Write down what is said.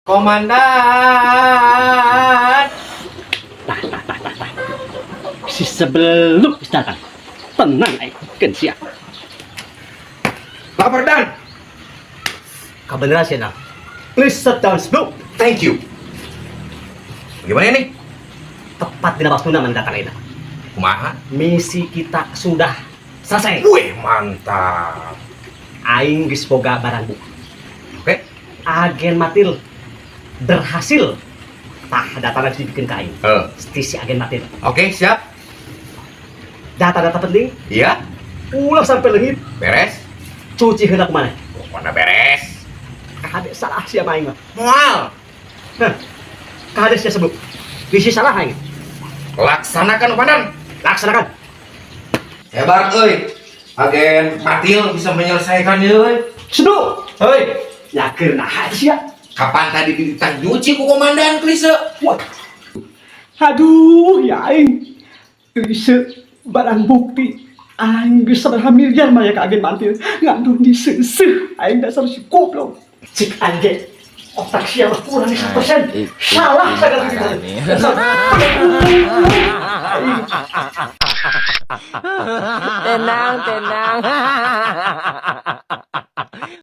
Komandan. Tah, tah, tah, tah, tah. Si sebelum datang. Tenang, aing. Keun sia. Lapor, Dan. Kebenaran sih, Nang. Please sit down, sebelum. Thank you. Bagaimana ini? Tepat di waktu mana datang ini. Kumaha? Misi kita sudah selesai. Wih, mantap. Aing geus boga barang bukti. Oke. Agen Matil berhasil. Tah, data lagi dibikin ke aing. Eh. Si agen Matil. Oke, siap. Data-data penting Iya, ulah sampai leungit. Beres. Cuci heula kumaha? Pokoknya beres. Kade salah sia aing mah. Moal. Nah, kade sia sebut. Bisi salah aing. Laksanakan, Komandan. Laksanakan. Hebat euy. Agen Matil bisa menyelesaikan euy. Sedu. Hei, Ya keur naha sia? Kapan tadi dititah nyuci ku komandan klise? Wah. Aduh, ya aing. Klise barang bukti. Aing geus sabaraha miliar mah ya ka agen Mantil. Ngandung diseuseuh. Aing dasar si goblok. Cik anjing. Otak sia mah kurang 1%. Salah segala gitu. Dasar. Aing. Tenang, tenang.